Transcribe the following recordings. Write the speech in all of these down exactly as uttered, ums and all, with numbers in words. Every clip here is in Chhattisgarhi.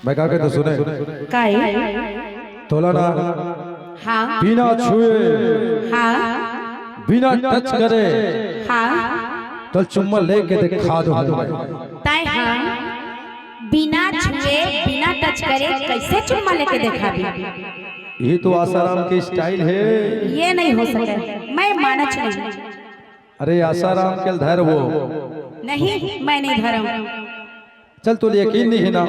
मैं का कहता सुने? काय? तोला ना हाँ। बिना छुए, हाँ। बिना टच करे, हाँ। तोला चुम्मा लेके दिखा दूं मैं। तय हाँ, बिना छुए, बिना टच करे कैसे चुम्मा लेके दिखाबे? ये तो आसाराम के स्टाइल है। ये नहीं हो सके, मैं मानच नहीं। अरे आसाराम के धर वो। नहीं, मैं नहीं धरम। चल, तोला यकीन नहीं है ना?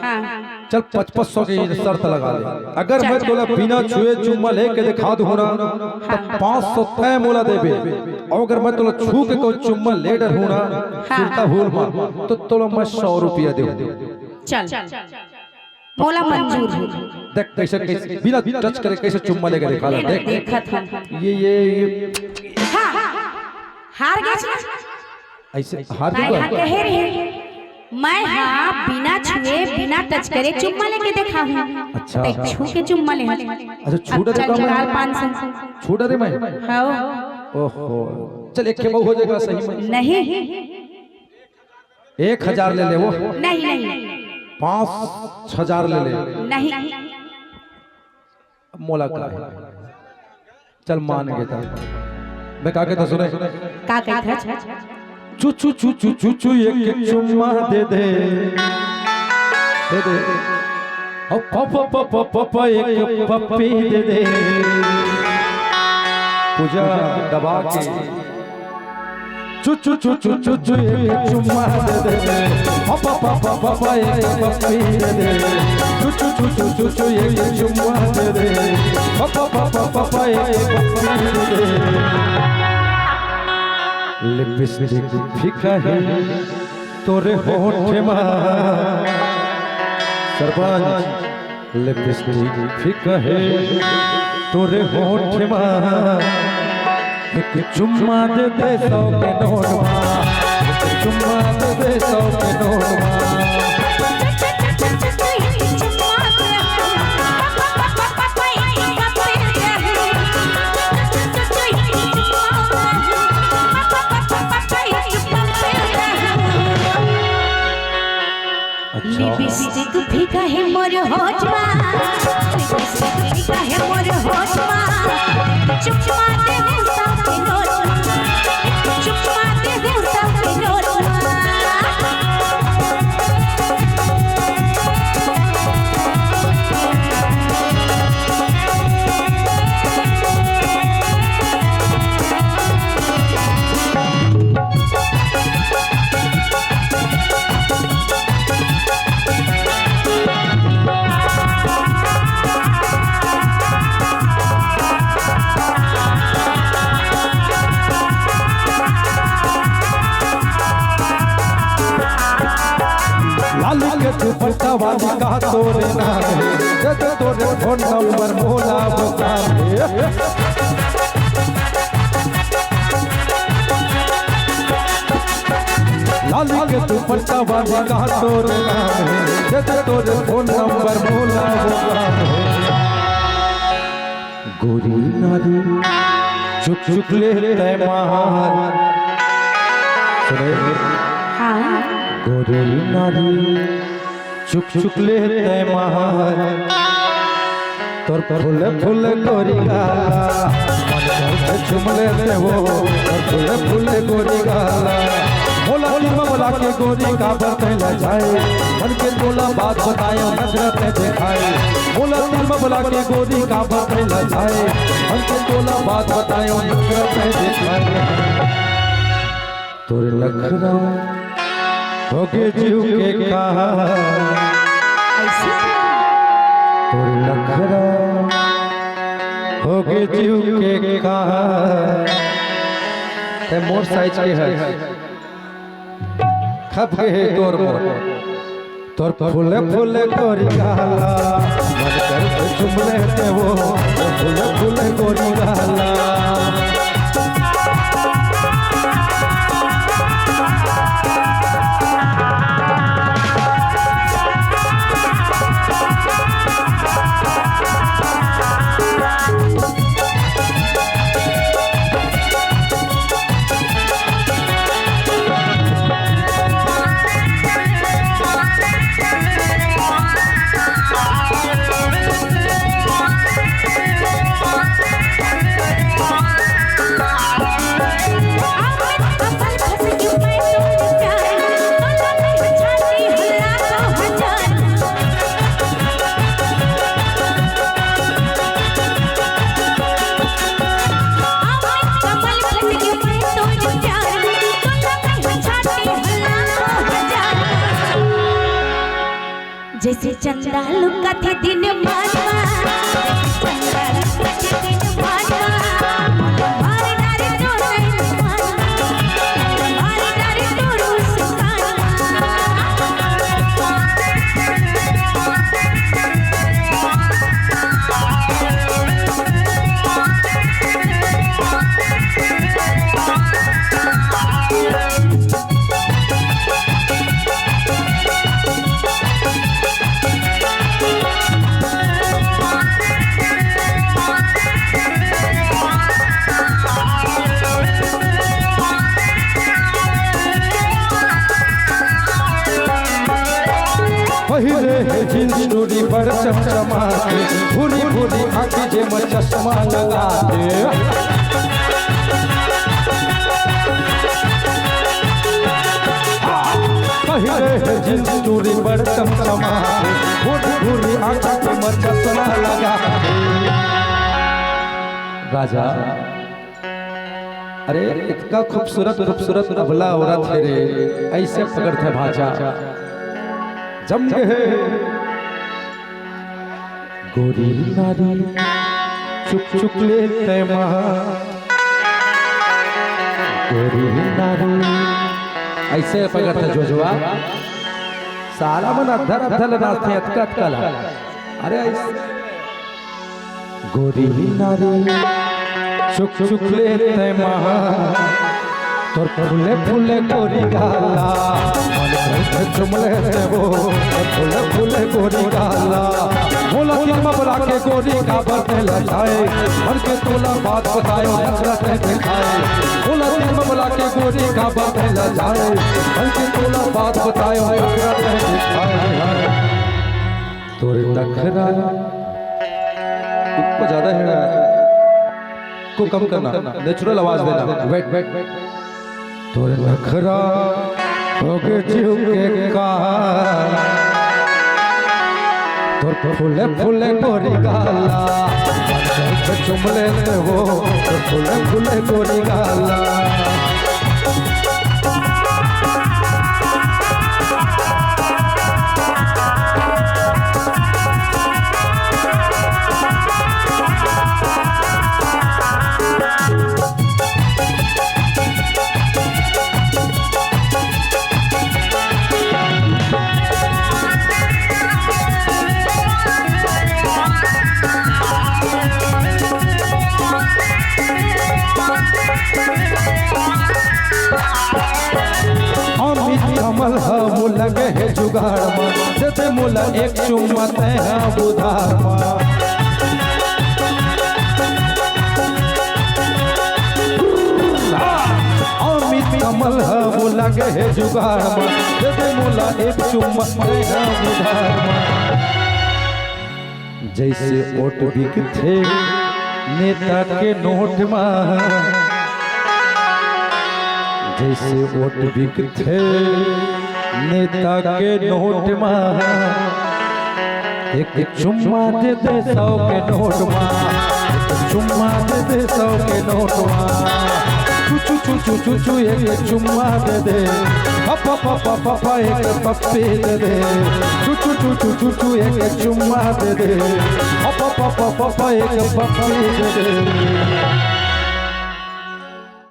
हाँ। चल, पचपन सौ की शर्त लगा ले। अगर चल, मैं चल। तोला बिना छुए चुम्मा लेके दिखा दूं ना, तो हाँ। पाँच सौ तय मोला देबे। और अगर मैं तोला छू के कोई चुम्मा ले डरहूं ना, हाँ। सुरता भूल मा, तो तोला मैं सौ रुपया देहूं। चल, मोला मंजूर है। देख कैसे, कैसे बिना टच करे कैसे चुम्मा लेके दिखा ले। देख, देख। देखत हन। ये, ये, ये। हाँ, हार गेस ना। ऐसे हार काय गया? हाँ कहे रहे, मैं हाँ बिना छुए, बिना टच करे चुम्मा लेके देखा हूँ। अच्छा। ते छू के चुम्मा ले। अच्छा, छू अब डरे चल का मैं? चढ़ाल पाँच सौ। छू डरे मैं? हाँ। ओहो, चल, एक के बहु हो जाएगा सही में। नहीं। एक हजार ले ले वो। नहीं, नहीं। पाँच हजार ले ले। नहीं। अब मोला का है? चल, मान गे ता। मैं का कहता सुने? का कहता? चू चू चू चू चू चू एक चुम्मा दे दे। दे दे। अब प प प प प प एक पप्पी दे दे। पूजा दबा के। चू चू चू चू चू चू एक चुम्मा दे दे। प प प प प प एक पप्पी दे दे। चू चू चू चू चू चू एक चुम्मा दे दे। प प प प प प एक पप्पी दे दे। लिपस्टिक फीका है तोरे होठ मा। सरपंच, लिपस्टिक फीका है तोरे होठ मा। एक चुम्मा दे दे सौ के नोट मा। एक चुम्मा दे दे सौ के नोट मा। अच्छा। लिपस्टिक फीका है मोर होठ मा, लिपस्टिक फीका है मोर होठ मा। चुम्मा दे दे सौ के नोट मा, चुम्मा दे दे सौ के नोट मा। लाली के दुपट्टा वाली का तोरे नाम हे, दे दे तोरे फोन नंबर मोला बता दे। लाली के दुपट्टा वाली का तोरे नाम हे, दे दे तोरे फोन नंबर मोला बता दे। गोरी नारी चुक चुक ले तय मार। सुने? हाँ। गोरी नारी चुक चुक ले तय मार। तोर फूल फूल गोरी गाला, मन करथे चुम लेते वो। तोर फूल फूल गोरी गाला। मोला तीन बबला के गोरी काबर कहला जाए, मन के तोला बात बतायो नखरा ते देखाए। मोला तीन बबला के गोरी काबर कहला जाए, मन के तोला बात बतायो नखरा ते देखाए। तोर नखरा होगे जीव के कहा। ऐसे? तोर नखरा होगे जीव के कहा। ते मोर साइज के है। खप गे हे तोर मोर। तोर फूले फूले गोरी गाला, मन करथे चुम लेते वो। तोर फूले फूले गोरी गाला। जैसे चंदा लुकत हे दिन मान मा, चंदा लुकत हे दिन मान मा, मार डारे तोर मान मा, मार डारे तोर मुस्कान मा। पहिरे हे जींस चूड़ी बड़ चमचमाथे, भूरी भूरी आँखी जेमा चश्मा लगाथे। पहिरे हे जींस चूड़ी बड़ चमचमाथे, भूरी भूरी आँखी जेमा चश्मा लगाथे। राजा, अरे, इतका खूबसूरत, खूबसूरत अबला औरत हे रे, अइसे पकड़थे भांचा। जम गे हे। गोरी नारी, चुक चुक ले तैं महा। गोरी नारी, अइसे पकड़थे जोजवा। सारा मन अधर अधर नाचथे, अतका अतका ला। अरे, अइसे गोरी नारी, चुक चुक ले तैं महा, तोर फूले फूले गोरी गाला, मन करथे चुम लेते वो, तोर फूले फूले गोरी गाला। मोला दिल मा बला के गोरी काबर तैं लजाए, मन के तोला बात बतायो, नखरा तैं दिखाए। मोला दिल मा बला के गोरी काबर तैं लजाए, मन के तोला बात बतायो, नखरा तैं दिखाए। तोर नखरा को ज्यादा है ना, को कम करना, नेचुरल आवाज देना। Wait, wait, wait. तोर नखरा हो गे जीव के काल, तोर फूले फूले गोरी गाला, चुम लेते वो, तोर फूले फूले गोरी गाला। अमित कमल ह वो लगे हे जुगाड़ मा, दे दे मोला एक चुम्मा तैं ह उधार मा। अमित कमल ह वो लगे हे जुगाड़ मा, दे दे मोला एक चुम्मा तैं ह उधार मा। जैसे ओट बिकथे नेता के नोट मा, जैसे ओट बिकथे नेता के नोट मा, एक चुम्मा दे दे सौ के नोट मा, एक चुम्मा दे दे सौ के नोट मा। चू चू चू चू चू चू एक चुम्मा दे दे, पप पप पप पप एक पप्पी दे दे। चू चू चू चू चू चू एक चुम्मा दे दे, पप पप पप पप एक पप्पी दे दे।